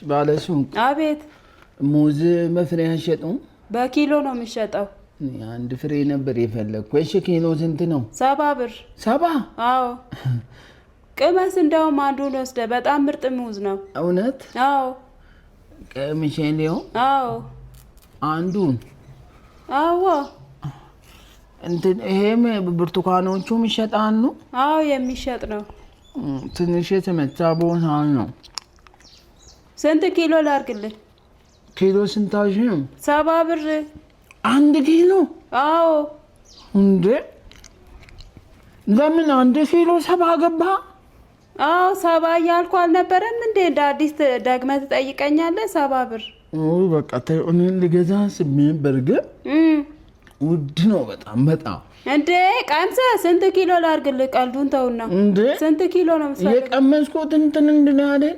ባለ ሱቅ። አቤት። ሙዝ በፍሬ አይሸጡም? በኪሎ ነው የሚሸጠው። አንድ ፍሬ ነበር የፈለግኩ። እሺ ኪሎ ስንት ነው? 70 ብር። 70? አዎ፣ ቅመስ። እንደውም አንዱን ወስደ፣ በጣም ምርጥ ሙዝ ነው። እውነት? አዎ። ቀምሼ ሊሆን? አዎ። አንዱን? አዎ። እንትን ይሄም ብርቱካኖቹም ይሸጣሉ? አዎ፣ የሚሸጥ ነው። ትንሽ የተመታ ቦታ ነው። ስንት ኪሎ ላርግልህ? ኪሎ ስንታሽ ነው? 70 ብር። 1 ኪሎ? አዎ። እንዴ፣ ለምን 1 ኪሎ 70 ገባ? አዎ፣ 70 እያልኩ አልነበረም እንዴ? እንደ አዲስ ደግመህ ትጠይቀኛለህ? 70 ብር። በቃ ተይው፣ እኔ ልገዛ አስቤ ነበር ግን ውድ ነው በጣም በጣም። እንዴ፣ ቀምሰህ ስንት ኪሎ ላርግልህ? ቀልዱን ተውና። እንዴ። ስንት ኪሎ ነው የምትፈልገው? የቀመስኩት እንትን እንድን አይደል?